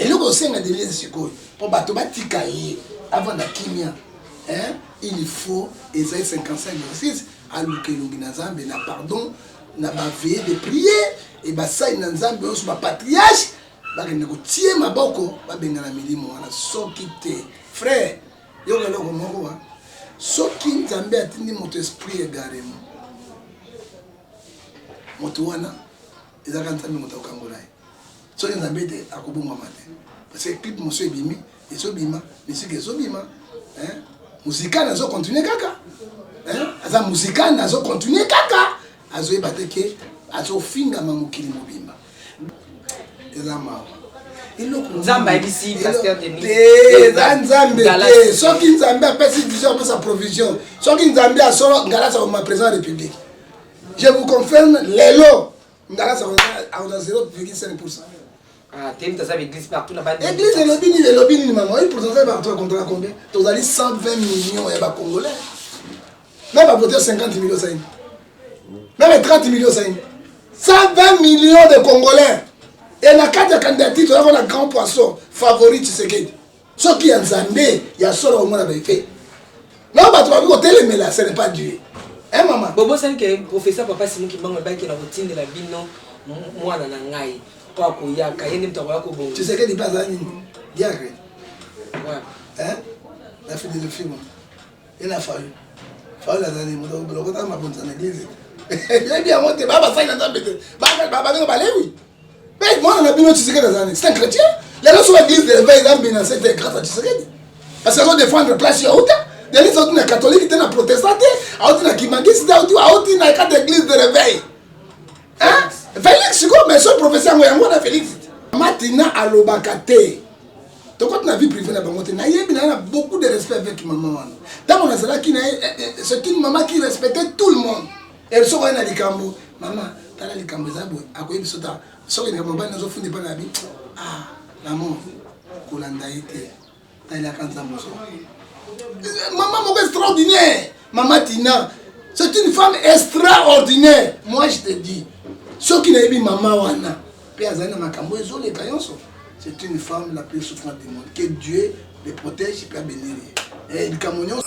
Eloko osenga Denise sikoyo mpo bato batika ye avanda kimia, hein? Il faut Esaïe 55 verset 6 aluka elongi na Nzambe na pardon na ba veillée de prière et basali na Nzambe nyonso ba patriarche bakende kotie maboko babengana milimo wana. Soki te frère, yoka eloko moko wa soki Nzambe atindi moto esprit egarement, moto wana ezalaka Nzambe moto akokangola ye. Soki Nzambe te akobongwama te, parce que clip mosusu ebimi ezobima, musique ezobima, hein? Muzikane azo continuer kaka, hein? Aza muzikane azo continuer kaka, azoyeba te ke azofingama mokili mobimba. Eza mawa. Eloko Nzambe ayebisi pasteur Denis te, eza Nzambe te. Soki Nzambe apesi vision, apesa provision. Soki Nzambe asolo Ngalasi akoma président ya république, je vous confirme lelo Ngalasi akozwa 0,5%. Ah, te moto aza église partout na ba église elobi nini? Elobi nini mama? Oyi pourcentage partout akontaka combien? Tozali 120 millions ya bacongolais, même bavote 50 millions saini, même 30 millions saini, 120 millions de congolais. Et na kati ya candidature toza kona grand poisson favori Tshisekedi. Soki ya Nzambe ya solo komona ba effet na bato bakoki kotelemela, ce n'est pas Dieu, hein mama? Bobosani ke professeur papa Simon Kimbangu alobaki na kotindela bino mwana na ngai mpo akoyaka, ye nde moto akoya kobonga. Tshisekedi mpe aza nini? Diacre, hein? Na philosophie mo ye na Fayulu. Fayulu aza nini? Moto lokota mabonza na église, yebi yango te. Ba basali na Nzambe te, babenga balewi. Mpe mwana na bino Tshisekedi aza nini? C'est un chrétien. Lelo soki église de réveil eza menacé te, grâce à Tshisekedi, parce que azo défendre place ya uta. Denis auti na catholique te, na protestant te, auti na kimangisi te, auti na kati église de réveil, hein? Félix sikoyo, mais so prophétie yango yango wana Félix Matina alobaka te. Tokoti na vie privée na bango te. Nayebi na ye na beaucoup de respect avec mama wana. Ntango nazalaki na ye, c'est une maman qui respectait tout le monde. Et soki oye na likambo, mama tala likambo eza boye, akoyebi so ta soki likambo mobali nazofunda epai na bi, ah mamo kolanda ye te, talelaka Nzambe. Ozo mama moko extraordinaire, mama Tina, c'est une femme extraordinaire. Moi je te dis, soki nayebi mama wana mpe azali na makambo ezoleka nyonso, c'est une femme la plus souffrante du monde. Que Dieu le protège mpe abénir ye. Likambo nyonso.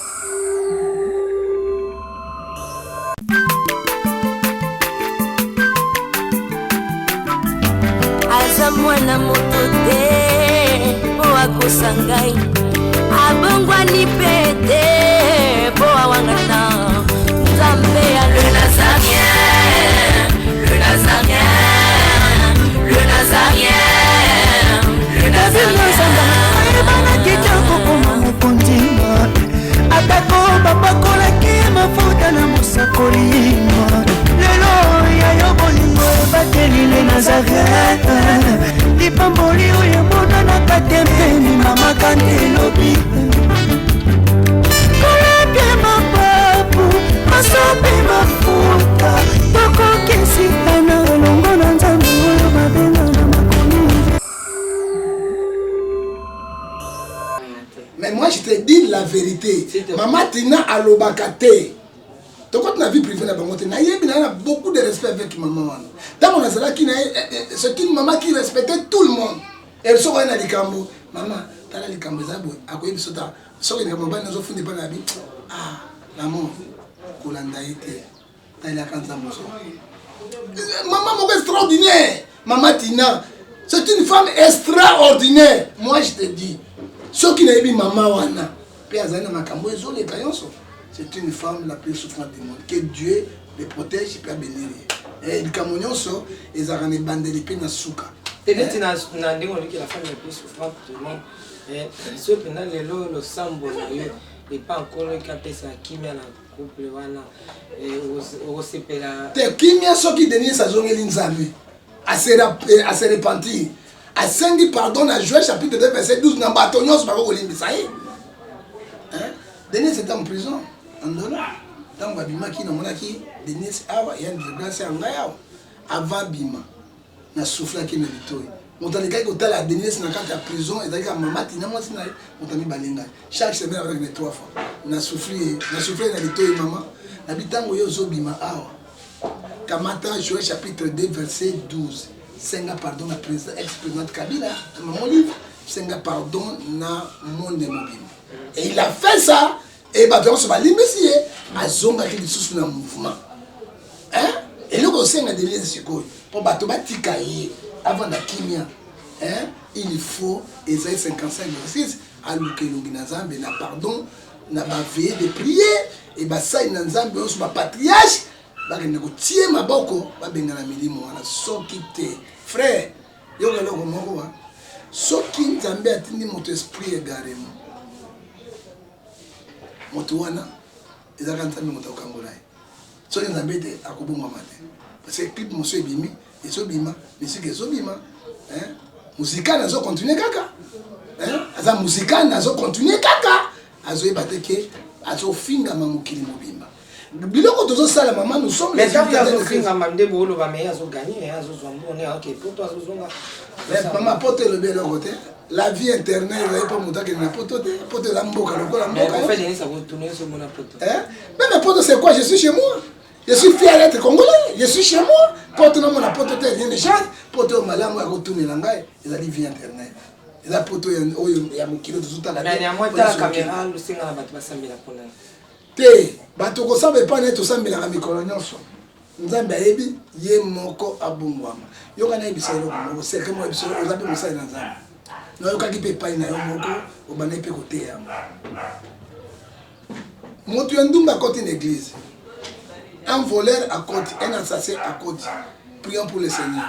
Aza mwana moto te mpo akosa ngai, abongwani mpe te mpo awangana Nzambe ya le Nazarien, le Nazarien, le Nazarien, le Nazarien. Ayebanaki te kokoma mokonzi, atako bapakolaki mafuta na mosakoli. Lelo ya yo bolingo ebateli le Nazaret, lipamboli oyo emonanaka te mpeni mama kante elobi kolapia mapapu masopi mafuta tokokisitana elongo na Nzambe oyo babenga na makomi. Mais moi je te dis la vérité, mama Tina alobaka te. Tokoti na vie privée na bango te. Nayebi na ye na beaucoup de respect avec mama wana. Ntango nazalaki na ye, c'est une maman qui respectait tout le monde. Et soki oye na likambo, mama tala likambo eza boye, akoyebi so ta soki likambo mobali nazofunda epai na bi, ah mamo kolanda ye te, talelaka Nzambe. Ozo mama moko extraordinaire, mama Tina, c'est une femme extraordinaire. Moi je te dis, soki nayebi mama wana mpe azali na makambo ezoleka nyonso, c'est une femme la plus souffrante du monde. Que Dieu le protège mpe abénir ye. Likambo nyonso ezalaka na ebandeli mpe na suka. Te neti na ndenge oloki, la femme la plus souffrante du monde, so mpena lelo losambo na yo epa Nkolo ekapesa kimia na couple wana, okosepela? Te, kimia soki Denis azongeli Nzambe, ase repentir, asengi pardon na Joel chapitre 2 verset 12, na bato nyonso bako kolimbisa ye. Denis était en prison Andola. Ntango babimaki, namonaki Denis awa ya grâce ya ngai awa. Avant bima, nasoufflaki na litoi. Moto alekaki kotala Denis na kati ya prison ezalaki kaka mama Tina, mwasi na ye. Moto amibale ngai chaque semaine abakaki na trois fois. Nasouffli ye, nasouffle na litoi, mama nabi ntango ye ozobima awa, kamata Joel chapitre 2 verset 12. Senga pardon na président, ex président Kabila, na Maman Olive, senga pardon na monde mobimba. Et il a fait ça, et bato nyonso balimbisi ye, azongaki lisusu na mouvement. Hein? Eloko osenga Denise sikoyo, mpo bato batika ye avanda kimia. Hein? Il faut Esaïe 55 verset 6 aluka elongi na Nzambe na pardon na ba veillée de prière et basali na Nzambe nyonso ba patriarche bakende kotie maboko babengana milimo wana. Soki te frère, yoka eloko moko wa soki Nzambe atindi moto esprit égarement, moto wana ezalaka Nzambe moto akokangola ye. Soki Nzambe te akobongwama te, parce que clip mosusu ebimi, ezobima musique ezobima, hein? Musikane azocontinue kaka, hein? Aza musikane azocontinue kaka, azoyeba te ke azofingama mokili mobimba. Biloko tozosala mama, nous sommes les azofingama nde booloba, mais azoganye, azozwa mbongo, ake poto, azozonga. Mama, poto elobi eloko te. La vie internet ezali mpo moto akende na poto te. Poto eza mboka lokola mboka. Même poto, c'est quoi? Je suis chez moi, je suis fier d'être congolais, je suis chez moi. Poto namona poto te, rien ne change. Poto oyo malamu ya kotunela ngai ezali vie internet, eza poto oyo ya mokili tozotala te. Bato kosamba epai na ye, tosambelaka mikolo nyonso. Nzambe ayebi ye moko abongwama. Yoka, nayebisa eloko moko secret moko. Biso oza mpe mosali na Nzambe, nayokaki mpe epai na yo moko obandaki mpe koteyama. Moto ya ndumba akoti na église, un voleur akoti, un assassin akoti, prions pour le Seigneur,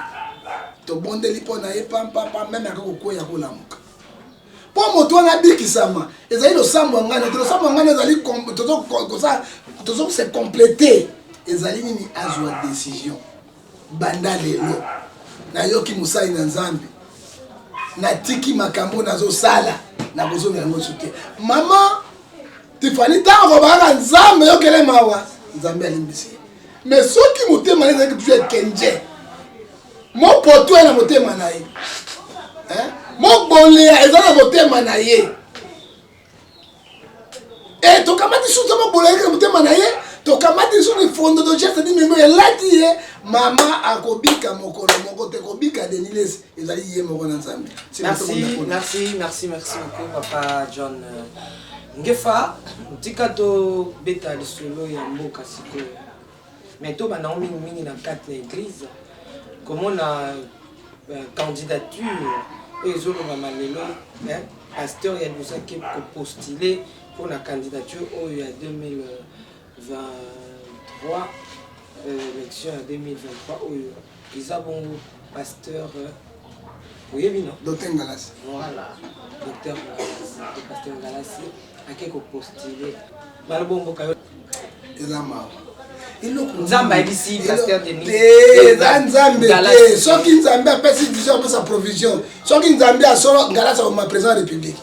tobondeli mpo na ye pampampa, même aka kokweya kolamuka. Mpo moto wana abikisama, ezali losambo ya ngai te. Losambo ya ngai ezali tozose compléter. Ezali nini? Azwa décision. Banda lelo nayoki mosali na Nzambe, natiki makambo nazosala, nakozongela yango su te. Mama Tifani, ntango bakaka Nzambe yokele mawa, Nzambe alimbisi. Mais soki motema na ezalaki toujours ekenje, mopoto ya na motema na ye, mobolea eza na motema na ye, e tokamati susu mobola na motema na ye, tokamati susu lifondo to geste nimemo elati ye, mama akobika mokolo moko te. Kobika Denis Lessie ezali ye moko na Nzambe. Merci, merci, merci, merci beaucoup, papa John Ngefa. Tika tobeta lisolo ya mboka sikoyo, mais tobanda ngo mingimingi na kati na église. Komona candidature oyo ezolobama lelo, pasteur ya liboso ake kopostule mpona candidature oyo ya 2023, élection ya 2023 oyo eza bongo pasteur, oyebi no? Docteur Ngalasi. Voilà, docteur Ngalasi, pasteur Ngalasi ake kopostule. Balobomboka yo. Eza mawa. Eloko Nzambe ayebisi pasteur Denis? Eza Nzambe te. Soki Nzambe apesi vision, apesa provision. Soki Nzambe asolo, Ngalasi akoma président ya République,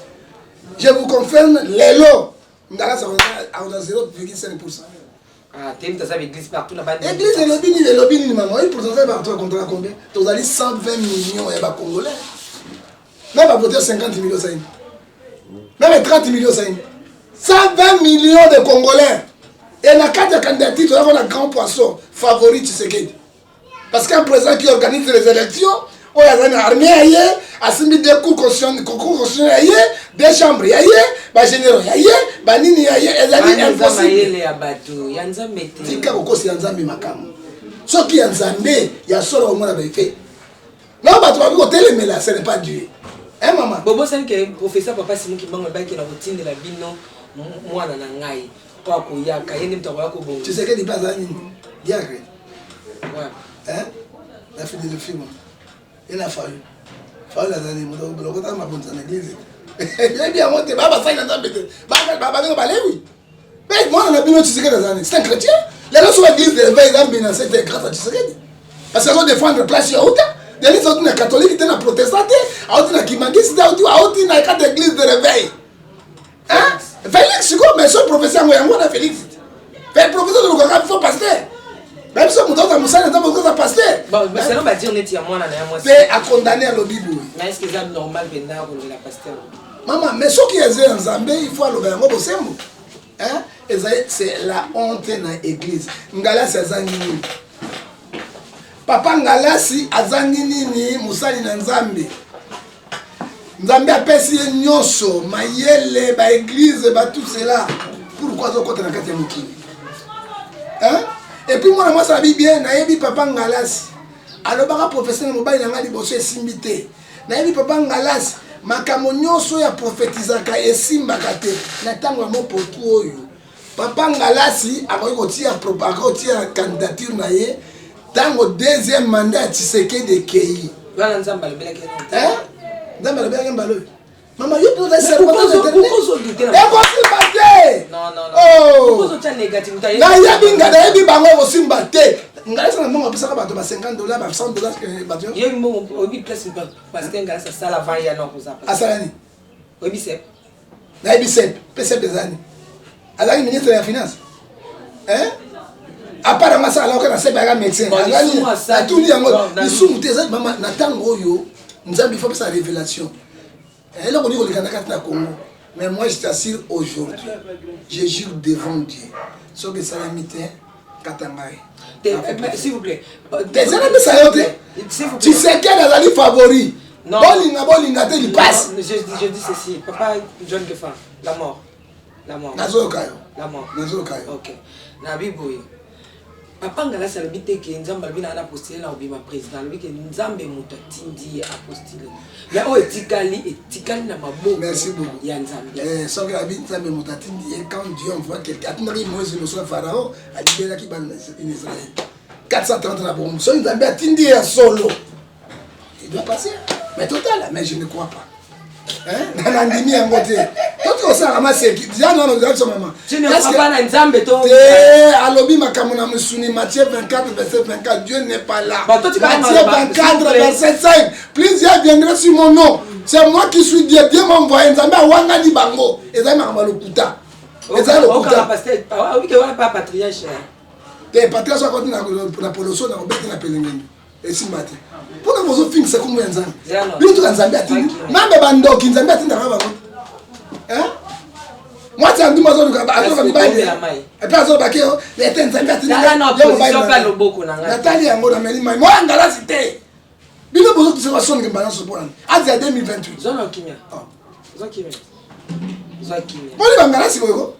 je vous confirme. Lelo Ngalasi akozwa 0,5. Église partout na Église elobi nini? Elobi nini, mama? Oyi pourcentage partout akontaka combien? Tozali 120 millions ya bacongolais. Même bavote 50 millions, saini même 30 millions, saini 120 millions de Congolais. Et na kati ya candidature, toza kona grand poisson favori Tshisekedi, parce qu'un président qui organise les élections, oyo aza na armée ya ye, asimbi deux cours constitutionnel ya ye, deux chambres ya ye, bagénéraux ya ye, banini ya ye, ezali impossible. Ya bato ya Nzambe te. Tika kokosela Nzambe makambo. Soki ya Nzambe ya solo, omona baeffet na bato babi kotelemela. Ce n'est pas Dieu, hein, mama? Bobosani ke professeur papa Simon Kimbangu alobaki na kotindela bino mwana na ngai mpo akoyaka, ye nde moto akoya kobonga. Tshisekedi mpe azala nini? Diacre na philosophie mo ye na Fayu. Fayu azali moto lokota mabonza na église, yebi yango te. Baa basali na Nzambe te, babenga balewi. Mpe mwana na bino Tshisekedi azali, c'est un chrétien. Lelo so église de réveil eza menacé te grâce à Tshisekedi, parce que azo défendre place ya uta. Denis auti na catholique te, na protestant te, auti na kimbanguiste te, auti na kati église de réveil. Félix sikoyo, mais so professeur yango, yango wana Félix te professeur tolukaka faux pasteur. Bayebi so moto aza mosali Nzambe, okoza pasteur. Selon badire neti ya mwana na ya mwasi. Mpe akondane, alobi boye. Mais est ce que eza normal mpenza kolobela pasteur? Mama, mais soki eza ya Nzambe, il faut aloba yango bosembo. Ezali, c'est la honte na église. Ngalasi azangi nini? Papa Ngalasi azangi nini? Mosali na Nzambe. Nzambe apesi ye nyonso, mayele, ba église, ba tout cela. Pourquoi azokota na kati ya mokili? Hein? Et puis mwana mwasi abi bien, nayebi papa Ngalasi. Alobaka professeur na mobali na ngai liboso esimbi te. Nayebi papa Ngalasi makambo nyonso ya prophétisaka esimbaka te na ntango ya mopotu oyo. Papa Ngalasi akoki kotia akoki kotia candidature na ye ntango deuxième mandat ya Tshisekedi ekei. Wana Nzambe alobelaki ye te. Eh? Nzambe alobelaki mbala oyo. Mama yo mpe ozali serpent ekosimba te. Oh. Nayebi nga nayebi bango ekosimba te. Ngalasi na mbongo apesaka bato ba 50 dollars ba 100 dollars eh, bato. Ye mbongo oyebi place pasteur Ngalasi asala avant ya na kozapa. Asala nini? Oyebi sep. Nayebi sep, pe sep eza nini? Azalaki ministre ya finance. Hein? Apart yango asala oka na sep ayaka médecin. Natuni yango lisumu te eza mama na ntango oyo Nzambe il faut apesa révélation. Eh, eloko nini koleka na kati na Congo. Mais moi je t'assure aujourd'hui, je jure devant Dieu. Soki esalami te, kata ngai. Eh, s'il vous plaît. Eza na misa yo te. Tshisekedi azali favori. Bolinga bolinga te lipasi. Je dis ceci, papa John Kefa, la mort. La mort. Nazoyoka yo. La mort. Nazoyoka yo. OK. Na biboye. Papa Ngalasi alobi te ke Nzambe alobi na na postule na kobima président, alobi ke Nzambe moto atindi ye apostule. Mais oyo etikali etikali na maboko Merci beaucoup. ya Nzambe. Eh, soki abi Nzambe moto atindi ye, quand Dieu envoie quelqu'un, atindaki Moïse liboso ya Pharaon, alibelaki bana na Israël. 430 na bongo. Soki Nzambe atindi ye ya solo, il doit passer. Mais total, mais je ne crois pas. Hein? Nandimi yango te. Toki kosalaka maseki. Ya nano ozali biso mama. Tu ne crois pas na Nzambe to Te alobi makambo na mosuni Matthieu 24 verset 24 Dieu n'est pas là. Bon, toi, tu parles Matthieu mal, bah, 24 s'il vous plaît. verset 5 Plusieurs viendraient sur mon nom. C'est moi qui suis Dieu. Dieu m'a envoyé. Nzambe awangani bango. Ezali makambo ya lokuta. Ezali Okanga lokuta. pasteur, ah, oui, que wana pa patriarche. Te patriarche akoti na poloso na kobeta na pelengeni. Esimba te. Mpona bozofingisa kombo ya Nzambe. Bino toka Nzambe atindi. Mambe bandoki Nzambe atindaka bango. Hein? Mwasi ya ndumba azoluka azoluka mibali. Epe azoloba ke ete Nzambe atindi. Natali yango nameli mai. Moya ngalasi te. Bino bozokisa basonge mbala nyonso mpona nini? Azi ya 2028. Zwa kimia. Zwa kimia. Zwa kimia. Boni bangalasi boye ko?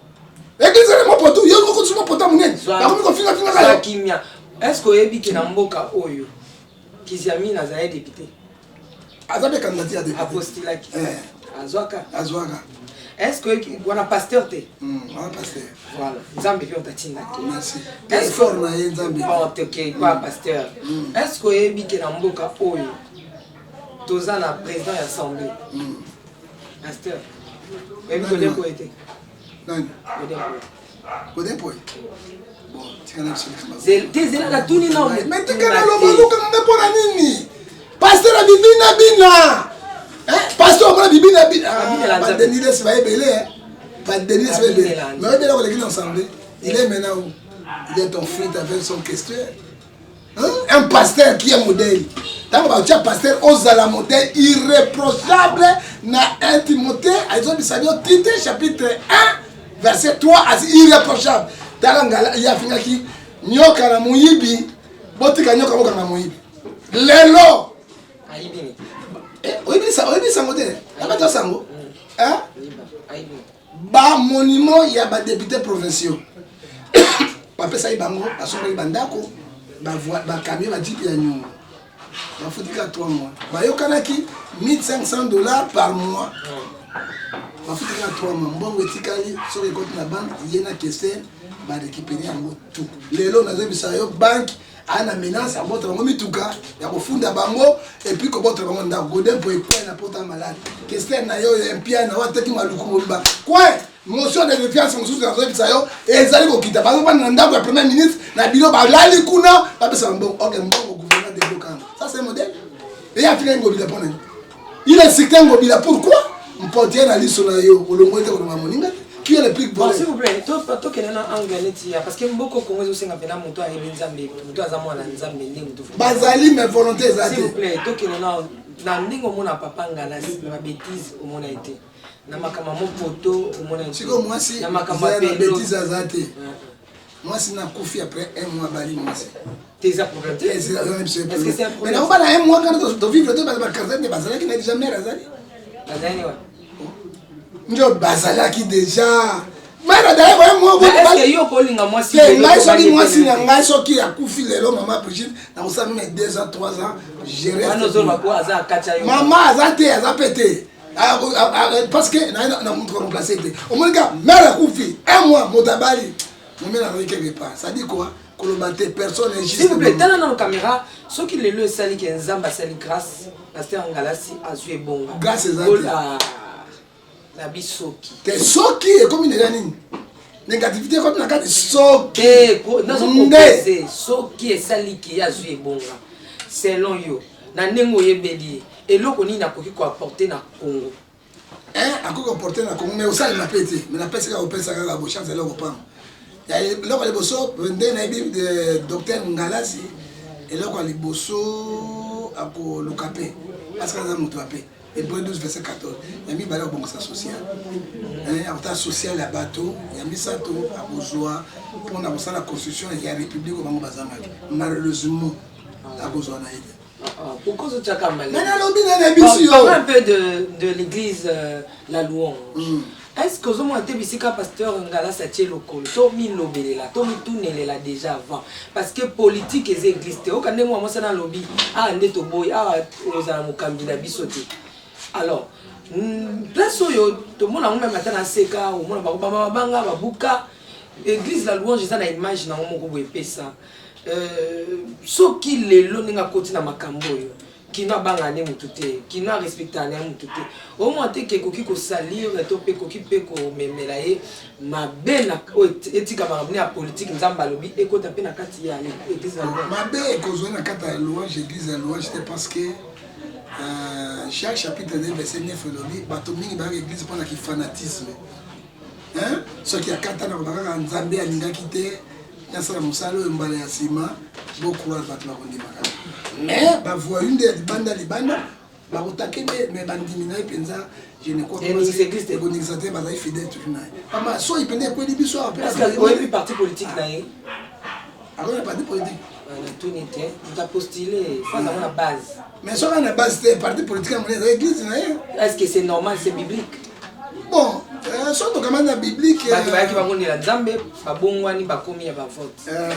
Eglise na mopoto, yo okotisi mopoto monene. Bakomi kofinga finga kaka. Kimia. Est-ce que oyebi ke na mboka oyo Kiziamina azali député? Aza mpe candidat ya député. Apostilaki. Eh. Azwaka. Azwaka. Est-ce que wana pasteur te? Wana pasteur. Voilà. Nzambe mpe otindaki. Merci. Effort na ye Nzambe. Bon, ok, quoi pasteur. Est-ce que oyebi ke na mboka oyo toza na président ya assemblée? Pasteur. Oyebi Godé Mpoyi te? Nani? Godé Mpoyi. Godé Mpoyi. Bon, tika na biso likambo. Te zela natuni na Mais tika na loba luka nga mpo na nini? Pasteur abibina bina. Hein? Pasteur omona bibina bina. Abinela Ah, Nzambe. ba Denis Lessie ba ebele hein. Ba Denis Lessie ba ebele. Abinela Nzambe. Mais oyebela koleki na ensemble. Il est maintenant où? Il est en fuite avec son questeur. Hein? Un pasteur qui est modèle. Tango batia pasteur ozala modèle irréprochable na 1 Timothée azobisa bino Tite chapitre 1 verset 3 asi irréprochable. Tala ngala ye afingaki nyoka na moyibi, botika nyoka bokanga moyibi. Lelo ayibi nini? Eh, oyebi oyebi sango te? Abata sango? Hein? Ayibi. Ba monument ya ba députés provinciaux bapesaki bango, basombaki bandako, ba camion, ba jeep ya nyongo, bafuti kaka 3 mois, bayokanaki 1500 $ par mois, bafuti kaka 3 mois, mbongo etikali soki ekoti na banque, ye na kester barécupere yango tout. Lelo nazoyebisa yo banque aya na menace abotela bango mituka ya kofunda bango epuis kobotela bango ndako. Godé Mpoyi coin na pota malade, kester na yo oyo mpia na yo ateki maluku mobimba coin. Motion de défiance mosusu nazoyebisa yo ezali kokita, bazofanda na ndako ya premier ministre na bino, balali kuna, bapesa mbongo. Ok, mbongo gouvernement débloquant, ça c'est un modèle. Eye afika Ngobila mpo nani? Il est cité Ngobila pourquoi? Mpotie na liso na yo olongoli te kolonga moninga te. Qui est le plus Bon, s'il vous plaît, tokende na angle neti ya parce que mboka Congo ezosenga mpena moto ayebi Nzambe, moto aza mwana Nzambe nde moto. Bazali mais volonté eza S'il vous te. plaît, tokende na ndenge omona papa Ngalasi na babêtise omona ye te. Na makambo ya mopoto omona ye te. Sikoyo mwasi na makambo ya na pelo. bêtise aza te. Mwasi nakufi après un mois bali mwasi. Te eza problème te. Est-ce que c'est un problème? Mais nakobala un mois kana tovivre te bakarta nde bazalaki na déjà mare azali. Bazali wapi? Njo bazalaki déjà mare azali boye moko. Est-ce que yo okolinga mwasi? Te ngai soki mwasi na ngai soki akufi lelo mama Brigitte nakosala meme 2 ans 3 ans je reste. Wana ozoloba po aza akati yo. Mama aza te aza pe te. Ah, ah, ah, parce que na moto remplacer te. Omoni ka mare akufi un mois moto abali. Momela azali quelque part. Ça dit quoi? Koloba te personne est juste. S'il vous plaît, tala nano caméra, soki lelo esali ke Nzambe asali grâce, pasteur Ngalasi azui ebonga. Grâce eza te. Na bisoki. Te soki ekomi deja nini? Négativité ekomi na kati soki. Te, nazo proposer soki esali ke azui ebonga. Selon yo, na ndenge oyebeli ye, eloko nini akoki ko apporter na Congo? Hein, akoki koporte na Congo mais osalema mpe te mais napesi kaka kopesa kaka bo chance eloko pamba ya eloko ya liboso ndenge nayebi eh, docteur Ngalasi eloko ya liboso akoluka mpe parce que aza moto ya mpe Hébreu 12 verset 14 ya mibale akobongisa social eh, akotala social ya bato ya misato akozwa mpona kosala constitution ya république oyo bango bazangaki malheureusement akozwa na ye te. Ah, pourquoi ozotiaka malele Mais nalobi na nayebisi yo. Parlons un peu de l'église euh, la louange. Mm. Est-ce que ozomona te bisika pasteur Ngalas atie lokolo to milobelela to mitunelela déjà avant parce que politique eza église te oka ndenge mwa mwasi nalobi awa nde toboyi awa ozala mokambi na biso te alors mm, place oyo tomona yango meme ata na seka omona bango bamabanga babuka église la louange eza na image na yango moko boye epesa Euh, soki lelo ndenge akoti na makambo oyo kino abanga nde motu te kino arespectaka na ye motu te omwa te ke ekoki kosalir to mpe ekoki mpe komemela ye mabe na oyo etika makambo ne ya politike nzambe alobi ekota mpe na kati ya eglise ya louange mabe ekozwa na kati ya louange eglise ya louange te parce que euh, Jacques chapitre 2 verset 9 elobi bato mingi bayaka eglise mpo na kifanatisme soki akata na koloba kaka nzambe alingaki te nasala mosala oyo mbala ya nsima bocroire bato bakondima kaka mais bavoyu nde ya libanda libanda bakotake nde mais bandimi na ye mpenza je ne crois pas ekoningisa te bazali fidèle toujours na ye pama soki mpenza ekweli biso awa oyebi parti politique na ye akoki na parti politique natuni te moto apostule fo azango na base mais soki na base te parti politique ya monene eza église na ye est ce que c'est normal c'est biblique bon euh, soki tokamani na biblique bato bayaki bangondela nzambe babongwani bakomi ya bavote euh,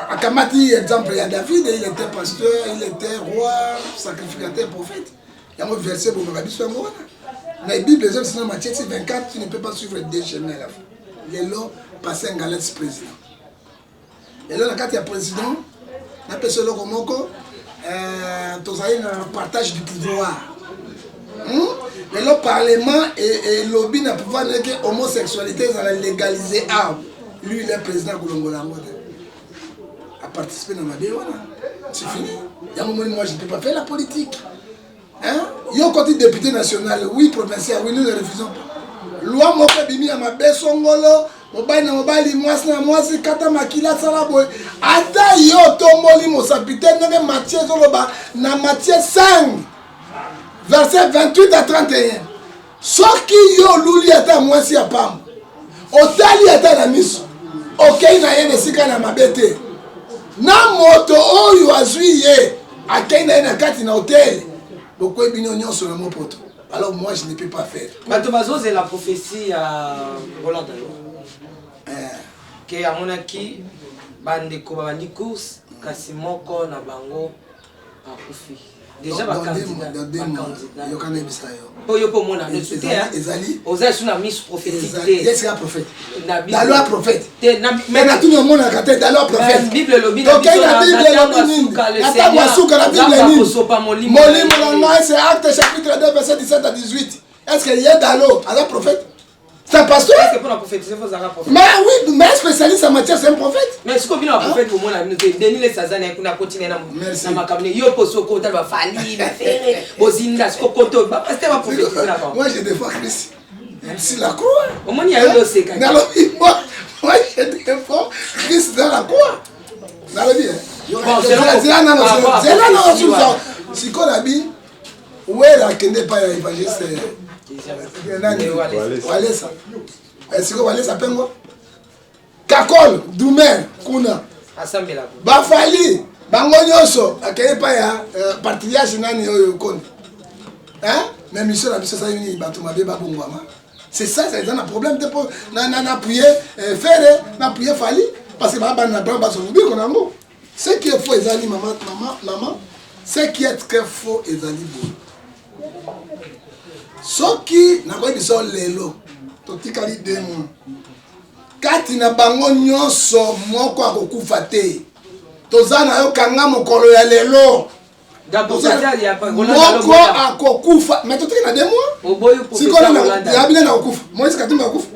akamati exemple ya david il était pasteur il était roi sacrificateur prophète yango verset bomaka biso yango wana na bible eza biso na matthieu 24 tu ne peux pas suivre deux chemins à la fois lelo pasteur ngalasi président lelo na kati ya président napesa eloko moko euh, tozali na partage du pouvoir hmm? lelo parlement elobi na pouvoir ndenge homosexualité ezala légalisé awa lui il est président akolongola yango te aparticipe na mabe wana c'est fini yango moni moi je ne peux pas faire la politique Hein? Yo koti député national, oui provincial, oui nous ne refusons pas. Loi moko ebimi ya mabe songolo, mobali na mobali, mwasi na mwasi, kata makila sala boye. Ata yo otomboli mosapi te ndenge Matthieu ezoloba na Matthieu 5 verset 28 à 31. Soki yo oluli ata mwasi ya pamba, otali ata na miso, okei na ye na esika na mabe te, na moto oyo azwi ye akei na ye na kati na hotel, bokwei bino nyonso na mopoto. Alors moi je ne peux pas faire. Bato bazozela prophétie ya Roland Dalo. Eh. Ke amonaki bandeko babandi course kasi moko na bango akufi déjà ba candidat ba candidat yoka nayebisa yo po yo mpe omona neti te ezali oza esu na misu prophétique te esika prophète dalo ya prophète te mais natuni omonaka te dalo ya prophète bible elobi tokei na bible elobi nini na ntango ya suka na bible nini molimo na ngai c'est acte chapitre 2 verset 17 à 18 est ce que ye dalo aza prophète C'est un pasteur. Est-ce que pour la prophétiser, faut un prophète? Mais oui, mais un spécialiste en matière, c'est un prophète. Mais ce que bino prophète au monde, nous Denis les Sazana kuna continue na na makambo yo poso ko tala ba fali ba ferre bozinda ce koto ba pasteur ba prophétiser na bango. Moi je défends Christ. Même si la croix. Au moins il y a eu seka. Moi moi je défends Christ dans la croix. Nalobi. Zela nano zela nano sikoyo nabi Wera akende epai ya evangeliste nani Walesa. Eh, sikoyo Walesa pengo kakol dumer kuna Asambelaka. Bafali bango nyonso akei epai ya euh, patriarche nani oyo koni hein mais mission na biso esali nini bato mabe babongwama c'est ça eza na problème te mpo na appuye euh, Ferre na appuye Fally parce que baa bana na bango bazwa lobiko na yango. Ce qui est faux ezali mama mama mama, ce qui est très faux ezali boye. Soki nakoyebisa yo lelo totikali deux mois kati na bango nyonso moko akokufa te. Toza na yo kanga mokolo ya lelo moko akokufa mais totiki na deux mois sikoyo ya bino na kokufa Moïse Katumbi akokufa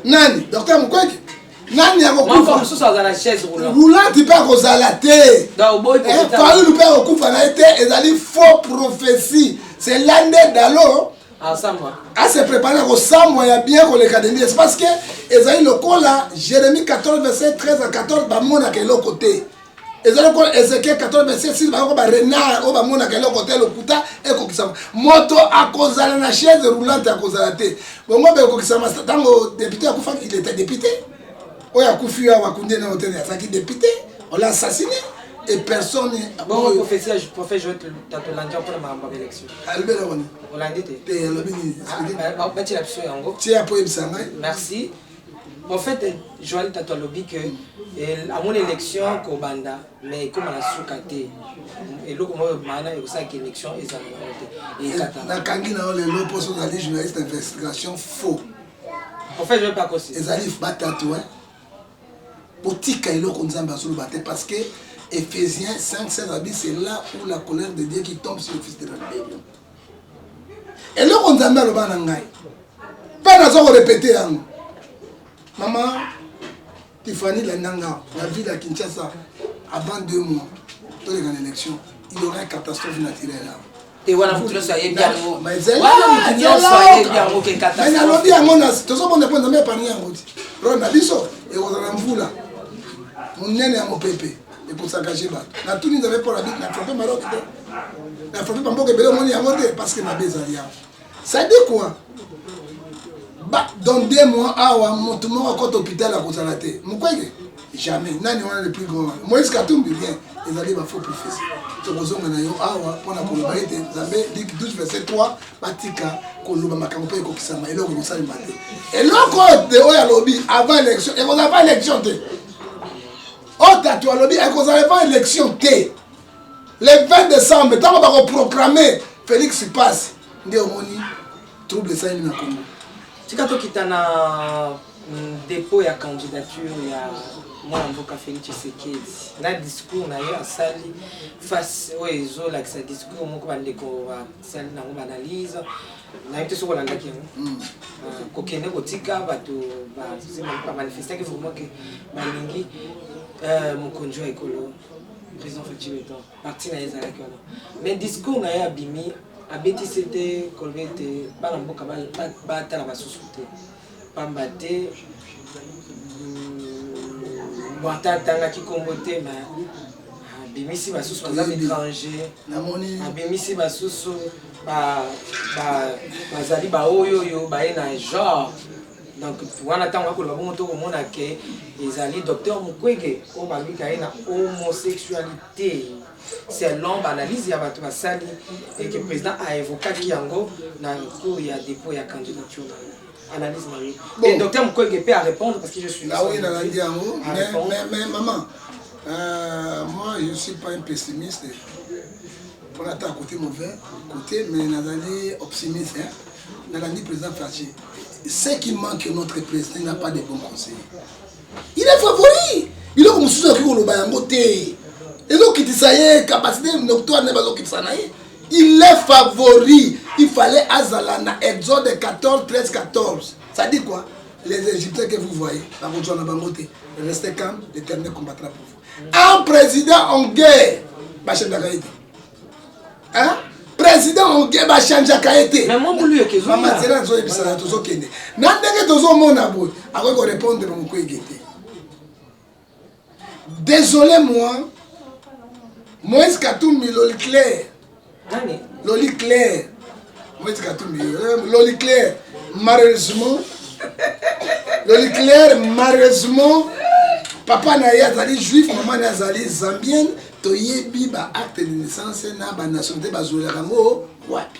nani docteur Mukwege nani akokufa roulante mpe akozala te Fayulu mpe akokufa na ye te. Ezali faux prophétie, c'est là nde dalo ase prépare na kosambwa ya bien koleka denis, parce que ezali lokola Jérémie 14 verset 13 à 14, bamonaka eloko te. Ezali lokola Ezekiel 14 verset 6, bakoko barenard oyo bamonaka eloko te. Lokuta ekokisama, moto akozala na chaise roulante akozala te. Bongo bekokisama ntango député akufaki, il était député oyo akufi awa bakundi na hotel, azalaki député, on l'a assassiné et personne. Bongo prophétie ya prophète Joël Tatolandi mpona makambo ya élection? Alobi eloko nini? Olandi te? Te, alobi nini? Batiela biso yango. Tia po oyebisa ngai. Merci. Prophète Joël Tato alobi que amoni élection kobanda mais ekóma na suka te. Eloko moko mana ekosalaka élection ezala nango te, ekatana. Nakangi na yo lelo mpo soki ozali journaliste d'investigation, faux. Prophète Joël Pakosi. Ezali batatu botika eloko Nzambe azoloba te, parce que Éphésiens 5 16 abi c'est là où la colère de Dieu qui tombe sur le fils de la rébellion. Eloko Nzambe aloba na ngai mpe naza korépéter yango, mama Tiffany Landanga, la ville ya Kinshasa, avant 2 mois toleka na élection, il y aura une catastrophe naturelle awa. Te, wana motu nyonso ayebi yango, wana motu nyonso ayebi yango ke catastrophe. Nalobi yango, tozobonda mpo Nzambe épargne yango ti role na biso. Ekozala mvula monene ya mopepe, ekosakage bato. Natuni Nzambe mpo na frapper Maroc te, na frapper bamboka ebele, omoni yango te, parce que mabe ezali yango. Ça dit quoi? Ba, dans 2 mois awa moto moko akota hôpital akozala te. Mukwege jamais. Nani wana le plus grand wana? Moïse Katumbi, rien. Ezali bafaux prophétie. Tokozonga na yo awa mpona koloba ete Nzambe, Luc 12 verset 3, batika koloba makambo mpe ekokisama. Eloko ekosalema te. Eloko oyo te oyo alobi avant élection ekozala avant élection te. Oyo tatu alobi ekozala avant élection te. Le 20 décembre, ntango bakoproclame Félix passe, nde omoni trouble esalemi na Congo. Tika tokita na dépôt ya candidature ya mwana mboka Félix Tshisekedi. Na discours na ye asali face oyo ezolakisa discours moko bandeko basali nango baanalyse, nayebi te soki olandaki yango. Kokende kotika bato bamanifestaki vraiment ke balingi mokonzi wa ekolo, président Fatshi Béton. Parti na ye ezalaki wana, mais discours na ye abimi abetisi te koloba ete bana mboka batala basusu te, pamba te bon, ata atangaki nkombo te, mais abimisi basusu baza baétranger, abimisi basusu bazali baoyo oyo baye na genre. Donc wana ntango akoloba bongo, tokomona ke ezali docteur Mukwege oyo balobika ye na homosexualité, selon baanalyse ya bato basali, eke président aévokaki yango na cours ya dépôt ya candidature na ye. Analyse na ye? Bon. Et docteur Mukwege peut à répondre parce que je suis Ah oui, nalandi yango. Mais maman, moi je suis pas un pessimiste mpona ata côté mauvais côté, mais nazali optimiste, hein? Nalandi président Fatshi. Ce qui manque, notre président n'a pas de bons conseils. Il est favori. Biloko mosusu akoki koloba yango te, ezokitisa ye capacité noctoire nde bazokitisa na ye. Il est favori. Il fallait azala na Exode 14 13 14. Ça dit quoi? Les Égyptiens que vous voyez, bakozwa na bango te. Restez calme, l'Éternel combattra pour vous. Un président en guerre, bachangeaka ye te, hein? Président en guerre, bachangeaka ye te. Mama, nzela nazoyebisana, tozokende na ndenge tozomona boye, akoki korépondre Mukwege te. Désolé, moi Moïse Katumbi loli clair. Nani? Loli clair, Moïse Katumbi loli clair. Malheureusement, loli clair, malheureusement. Papa na ye azali juif, mama na ye azali zambienne. Toyebi ba acte de naissance na ba nationalité bazwelaka yango wapi?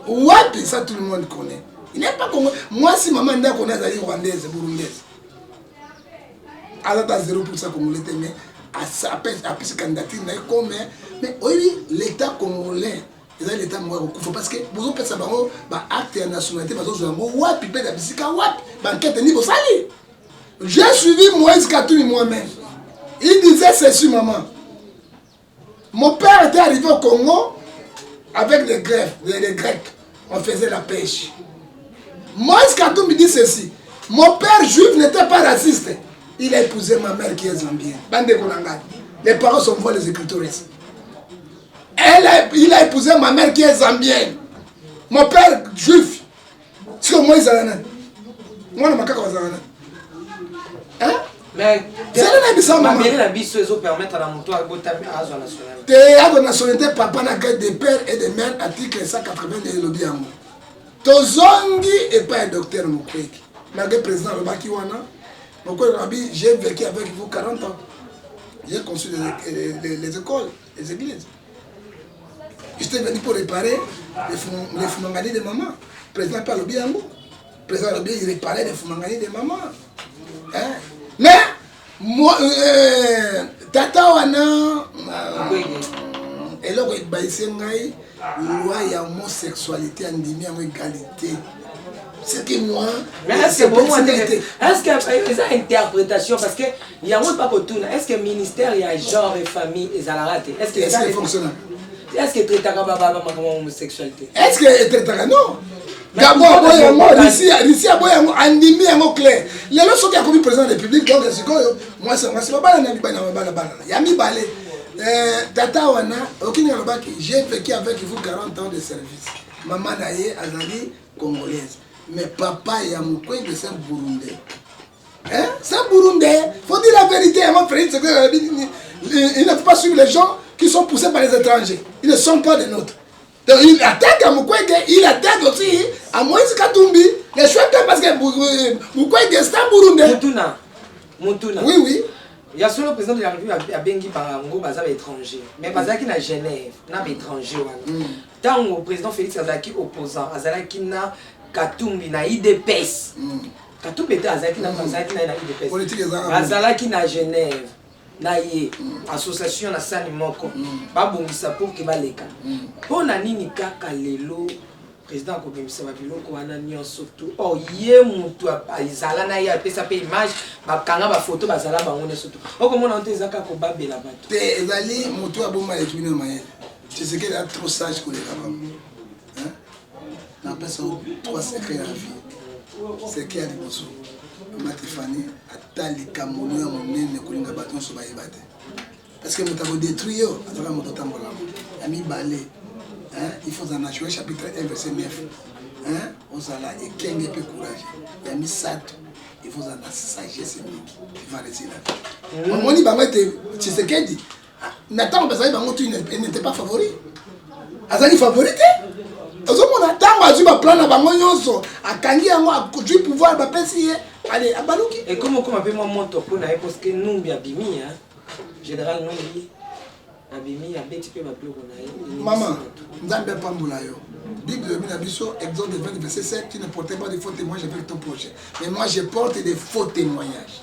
Wapi? Ça, tout le monde connaît. Il n'est pas congolais. Mwasi mama ndako na azali rwandaise, burundaise. Aza ta 0% congolais te, mais apesi candidature na ye comme. Mais oyebi, l'état congolais eza l'état moko ya kokufa, parce que bozopesa bango baacte ya nationalité, bazozwa yango wapi mpe na bisika wapi? Bankete nini bosali? J'ai suivi Moïse Katumbi moi-même, il disait ceci: maman, mon père était arrivé au Congo avec les Grecs, les Grecs, on faisait la pêche. Moïse Katumbi dit ceci: mon père juif n'était pas raciste. Il a épousé ma mère qui est zambienne. Bandeko na ngai, les parents sont voix les écritures. Il a épousé ma mère qui est zambienne. Mon père juif. Siko Moïse azala nani? Mwana makaka azala nani? Hein? Mais Zala na biso, mama. Mabele na biso ezopermettre na moto abotami azwa nationalité? Te, azwa nationalité papa na grec de père et de mère, article 180 elobi yango. Tozongi epai ya docteur Mukwege. Malgré président alobaki wana, Mukwege alobi: j'ai vécu avec vous 40 ans, j'ai construit les écoles, les églises, j'étais venu pour réparer les fumangani de maman. Président mpe alobi yango. Président alobi il réparait les fumangani de maman, hein? Mais moi, tata wana, eloko ebayisi ngai, loi ya homosexualité, andimi yango, égalité, c'est que moi Mais est-ce que bongo te, est-ce que eza interprétation? Parce que yango pa kotuna, est-ce que ministère ya genre et famille ezalaka te? Est-ce que Est-ce que fonctionne? Est-ce que traitaka bamakambo ya homosexualité? Est-ce que etraitaka? Non. Gabon aboyi yango, Russie aboyi yango, andimi yango clair. Lelo soki akomi président de la République, donc sikoyo mwasi mwasi babala na mibali na babala balana. Ya mibale, tata wana okini alobaki: j'ai vécu avec vous 40 ans de service. Mama na ye azali congolaise, mais papa ya Mukwege, c'est un Burundais. Hein? C'est un Burundais. Faut dire la vérité. Mon frère, il ne faut pas suivre les gens qui sont poussés par les étrangers. Ils ne sont pas des nôtres. Donc il attaque à Mukwege, il attaque aussi à Moïse Katumbi. Les chouettes, parce que Mukwege, c'est un Burundais. Mutuna, mutuna. Oui. Ya solo, président de la République abengi bango baza baétranger, mais bazalaki na Genève na baétranger wana. Ntango président Félix azalaki opposant, azalaki na Katumbi na UDPS. Katumbi te, azalaki na ye na UDPS. Politique ezalaka. Azalaki na Genève na ye, association na sani moko babongisa pour ke baleka. Mpo na nini kaka lelo président akobimisa babiloko wana nyonso tu? Or ye motu ezala na ye, apesa mpe image, bakanga bafoto, bazala bango nyonso tu. Okomona te, eza kaka kobabela bato. Te, ezali motu aboma eleki bino na mayele. Tshisekedi aza trop sage koleka bango. Hein? Napesa yo trois secrets ya vie. Secret ya liboso, mama Tifani, ata likambo no ya monene, kolinga bato nyonso bayeba te, parce que moto akodétruire yo azaka moto atambolaka. Ya mibale, hein, il faut ozala na Joel chapitre 1 verset 9, hein, ozala ekenge mpe courage. Ya misato, il faut ozala na sagesse mingi, tu vas réussir la vie. Omoni bango ete Tshisekedi, na ntango bazali bango tu, il n'était pas favori, azali favori te. Ozomona ntango azwi baplan na bango nyonso, akangi yango, azwi pouvoir, bapesi ye, ale abaluki. Ekoma okoma mpe mwa moto mpo na ye, parce que Numbi abimi, hein? Général Numbi abimi, abeti mpe babiloko na ye. Mama, Nzambe apambola yo. Bible elobi na biso, Exode 20 verset 7: tu ne portais pas de faux témoignages avec ton projet, mais moi je porte des faux témoignages.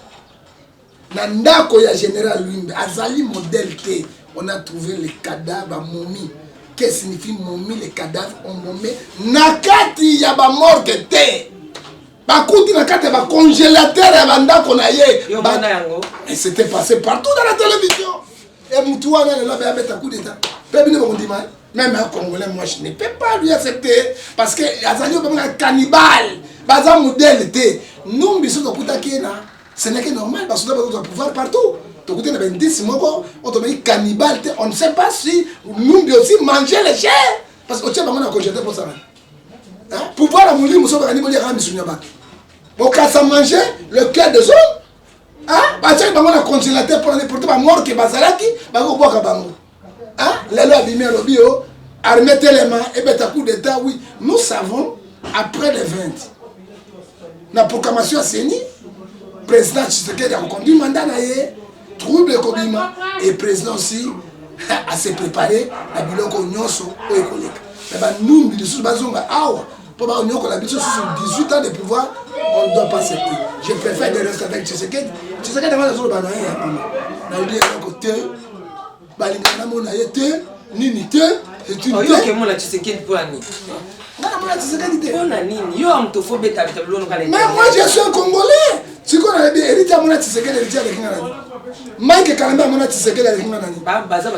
Na ndako ya général Lumbe, azali modèle te, on a trouvé les cadavres, bamomie. Que signifie momie? Les cadavres embaumé na kati ya bamorgue te, bakuti na kati ya bacongélateur ya bandako na ye. Yo mona yango. Et c'était passé partout dans la télévision. Et mutu wana lelo abe abeta coup d'état mpe bino bokondima ye. Même un Congolais, moi je ne peux pas lui accepter, parce que azali oyo babengaka cannibale, baza modèle te. Numbi, so tokutaki ye na, ce n'est que normal, basoda bazozwa pouvoir partout. Tokuti na bendisi moko oyo tobengi cannibale te. On ne sait pas si Numbi aussi manger les chairs, parce que otia bango na congélateur mposana pouvoir ya molimo. So bakandi boliaka misuni ya bato, bokasa manger le cœur des hommes. Batiaki bango na congélateur mpona porte bamorke, bazalaki bakobwaka bango. Lelo abimi, alobi o armée telema ebeta coup d'état. Oui, nous savons, après le 20, na proclamation ya CENI, Président Tshisekedi akoconduire mandat na ye, trouble ekobima et président aussi a se préparer na biloko nyonso oyo ekoleka. Mais banumbi lisusu bazonga awa mpo banyokola biso susu 18 ans de pouvoir, on ne doit pas accepter. Je préfère de rester avec Tshisekedi. Tshisekedi yango nazoloba na ye ya mama, nalobi eloko te, balingaka namona ye te, nini te. Oyoki emona Tshisekedi mpo ya nini? Nga namona Tshisekedi te. Mpo na nini yo ya moto fo beta beta biloko kala? Mais moi, je suis un Congolais. Sikoyo nayebi Héritier amona Tshisekedi. Héritier aleki nga nani? Mike Kalamba amona Tshisekedi, aleki nga nani?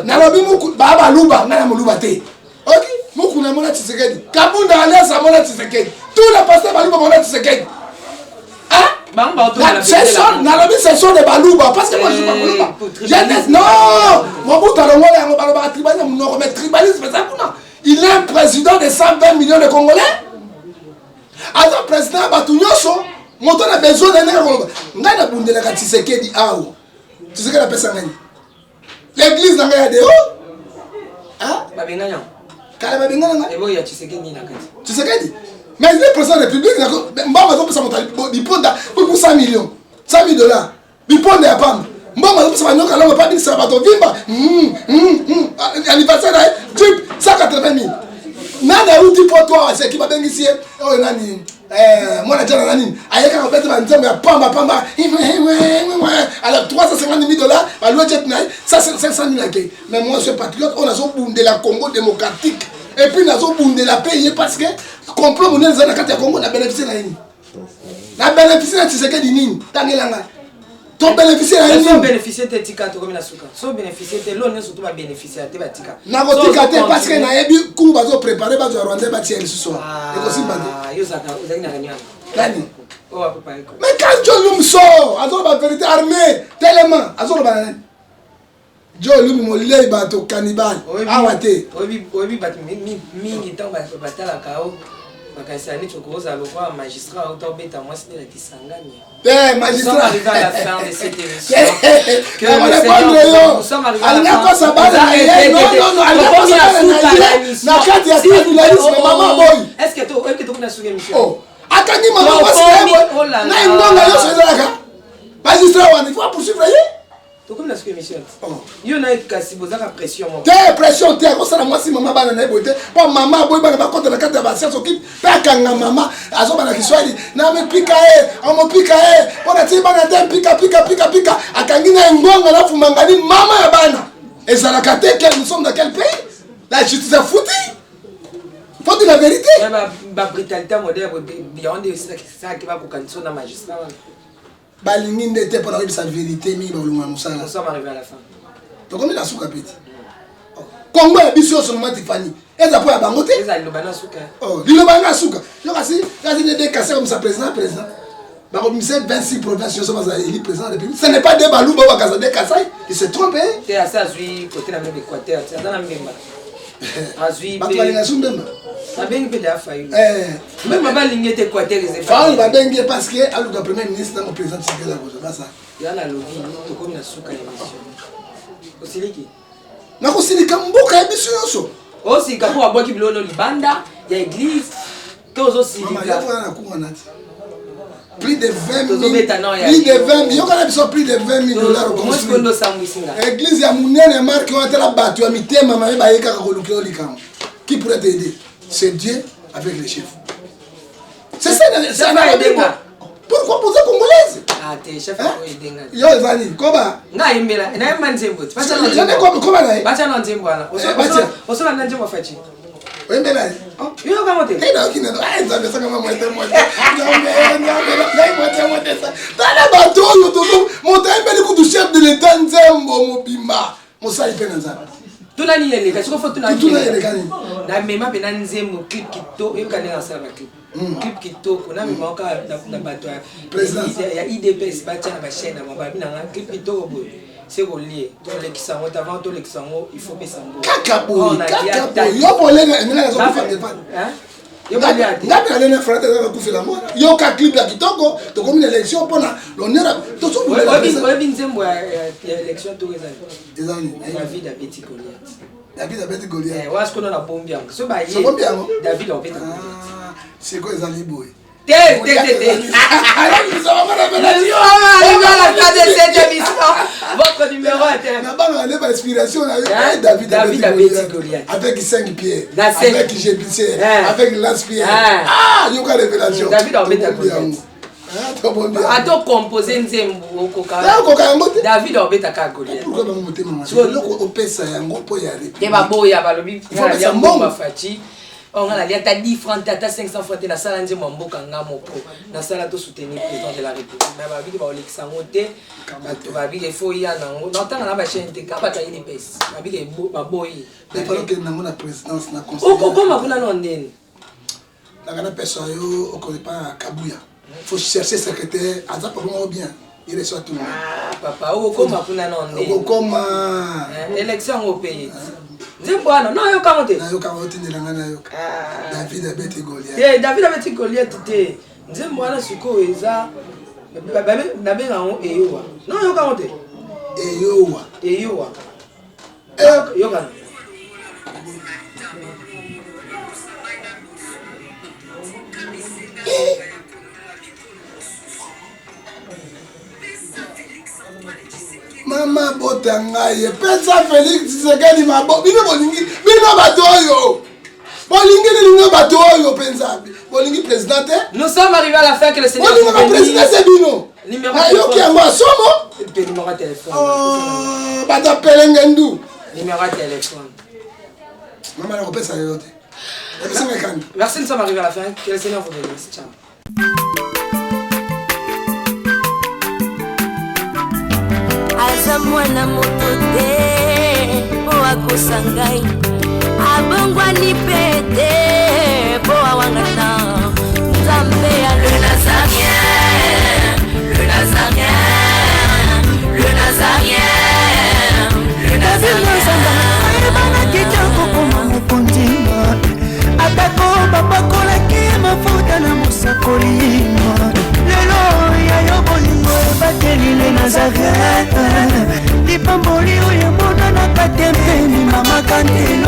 Nalobi baa baluba, nga na moluba te. Ok, Mukuna amona Tshisekedi, Kabunda alias amona Tshisekedi, tous les pasteurs baluba bamona Tshisekedi. Nalobi ce sont des baluba parce que moi, je suis pas moluba. Jeunesse non, Mobutu alongola yango. Balobaka tribalisme monoko, mais tribalisme eza kuna. Il est un président de 120 millions de Congolais, aza président ya bato nyonso. Moto na besoin na ndenge koloba, ngai nabundelaka Tshisekedi awa. Tshisekedi apesa ngai l'église na ngai ya deo. Babengani yango. Kala babengana ngai. Eboyo ya Tshisekedi na kati. Tshisekedi, mais il est président de la République. Mbongo azopesa moto biponda pour 100 millions, 100 000 dollars, biponda ya pamba. Mbongo azopesa banyoka longo pa binisaka bato vimba. Anniversaire na ye, jeep 180 000. Nani auti poto awa seki babengisi ye oyo nani, mwana jana na nini, ayekaka kobeta banzembo ya pamba pamba. Alors 350 000 dollars balouer jet na ye, 500 000 akei. Mais moi, je suis patriote oyo nazobundela Congo démocratique et puis nazobundela mpe ye parce que complot monene eza na kati ya Congo. Na bénéficie na ye nini? Na bénéficie na Tshisekedi nini? Tangelanga to bénéficie na ye So nini? Bénéficie te, tika, tokomi na suka. So bénéficie te, lo nyonso to babénéficie te, batika. Nakotika te parce que nayebi ku bazoprépare bazwa Rwandais batia lisusu wana, ekosimba te. Yo ozalaki na réunion? Nani? Oyo apréparé ko. Mais quand John Lumbi sort, azoloba vérité armée tellement, azoloba na nani? John Lumbi molei bato, cannibale, awa te. Oyebi bato mingi ntango batalaka o bakanisa neti okozala lokola magistrat auta obeta mwasi nde na Kisangani. Te, magistrat yo alingi akosa bana na ye. Non, non, non, alingi akosa bana na ye na kati ya tribunalisme. Mama boyi. Est ce que oyebi ke tokomi na suka émission? Akangi mama mwasi na ye na engonga nyonso ezalaka. Magistrat wana, il faut poursuivre ye. Tokomi na suka émission. Yo na ye kasi bozaka pression moko. Te, pression te. Akosala mwasi mama bana na ye boye te, mpo mama aboyi bana bakota na kati ya bascience okipe mpe akanga mama azobana Kiswahili na mipika ye, amopika ye mpo na tii bana te. Mpika pika pika pika, akangi na engonga na fumangani mama ya bana, ezalaka te. Quel, nous sommes dans quel pays? La justice est foutue, faut dire la vérité. Babrutalité moderne yango nde esalaki bakokanisa na magistrat wana. Balingi nde te mpona koyebisa vérité mingi, bakolongola mosala. Nous sommes arrivés à la fin. Tokomi na suka peti. Kongo ya biso nyonso, mama Tifani, eza mpo ya bango te. Eza liloba na suka. Liloba nga suka yo kasi nde dekase komisa président. Président bakobimisa 26 provinces nyonso, bazala élu président de la République. Ce n'est pas des Baluba oyo bakaza de Kasai, il se trompe. Te, ase azwi kote na meme Équateur, aza na Mbemba, azwi. Bato balinga su Mbemba. Babengi mpe deya Fayulu. Mbemba balingi ete Équateur eza. Fayulu babengi ye parce que aluka premier ministre ntango président Tshisekedi akozwa basa. Ya nalobi tokomi na suka ya émission. Osiliki? Nakosilika, mboka ya biso nyonso. Osilika mpo babwaki biloko libanda ya église to ozosilika? Na kunga nati plus de 20 000, plus de 20 000, yokana biso, plus de 20 000 dollars. Église ya monene, marke wana, tala bato ya mitema mabe baye kaka kolukela likambo. Qui pourrait t'aider? C'est Dieu avec les chefs. C'est ça, c'est ça. Pourquoi poza congolaise? Ah te, chef. Yo ezali koba. Nayembela, nayemba nzembo. Koba na ye. Batia na nzembo wana. Osola na nzembo Fatshi. Oyembela ye. Yo kango te. Nayoki nano Nzambe esanga mwete mwete, Nzambe, Nzambe, ngai mwete mwete. Tala bato oyo tozo, moto ayembeli kutu chef de l'État nzembo mobimba, mosali mpe na Nzambe. Tuna nini eleka siko fo tuna. Tuna eleka nini? Namema mpe na nzembo, clip kitoko. Oyoka ndenge asala baclip, clip kitoko. Namema kaka na bato ya UDPS, batia na bachaîne na bango. Babi nanga clip kitoko boye, se kolie tolekisa yango te. Avant tolekisa yango, il faut pesa mbongo. Kaka boye, kaka boye. Yo bolenga ndenge nazokufa ndefani nga mpe nalene frate eza nakufela ngo. Yoka clip ya kitoko, tokomi na élection mpona l'honneur. Oyebi nzembo ya élection to ezali? Ezali. David abeti Goliath. David abeti Goliath. Wana sikoyo na bombi yango so baye. Bombi yango. David akobeta Goliath. Sikoyo ezali boye. Te, te, te, te. Nous sommes arrivés à la fin de cette émission. Votre numéro est nabanga ale bainspiration na yo. Eh, David, David abeti abeti Goliath. Avec 5 pierres, Na cinq. avec jébicien, Hein. avec lance pierre. Hein. Ah, yoka révélation. David abeta Tobombi Goliath. yango. Ah, tobombi yango. Ata ocompose nzembo okoka. Okoka yango te. David obetaka Goliath. Pourquoi bango motema mabe? Eloko opesa yango mpo ya Te république. baboya, balobi Il faut pesa mbongo. bafaci oyo nga nalia ata 10 franc te, ata 500 franc te. Nasala nzembo ya mboka nga moko, nasala to soutenir président de la République, mais babiki baolekisa yango te. Bato babiki efo ya nango na otanga na bachaine te, ka bato ayini pesi babiki baboyi. Mais fallait okende nango na présidence, na conseil. Okokoma kuna no ndeni? Nanga napesa yo, okende pa Kabuya, faut chercher secrétaire, aza papa moko bien, il reçoit tout le monde. Ah, papa, okokoma kuna no ndeni? Okokoma. Élection yango mpe ye nzembo wana no oyokango te. Nayoka, otindela ngai nayoka. David abeti Goliath. Te, David abeti Goliath te. Nzembo wana sikoyo eza nabenga yango Eyowa. No oyokango te. Eyowa. Eyowa. Yokana. Mama bota ngai, epesa Félix Tshisekedi mabo. Bino bolingi, bino bato oyo bolingi nini? Bato oyo mpenza bolingi président te. Nous sommes arrivés à la fin, que le Seigneur vous Bolingaka président bénisse. se bino. Numéro Nayoki yango ya somo. Mpe numéro ya téléphone. Oh, bato apelenge ndu. Numéro ya téléphone. Mama, nakopesa yo te, epesanga ekanda. Merci, nous sommes arrivés à la fin, que le Seigneur vous bénisse. Ciao. Aza mwana moto te mpo akosa ngai, abongwani mpe te mpo awangana Nzambe ya le Nazarien, le Nazarien, le Nazarien, le David Nazamba ayebanaki te kokoma mokonzi, atako bapakolaki mafuta na mosakoli. Lelo ya yo bolingo ebateli le Nazaret, lipamboli oyo emonanaka te mpeni mama kantelo.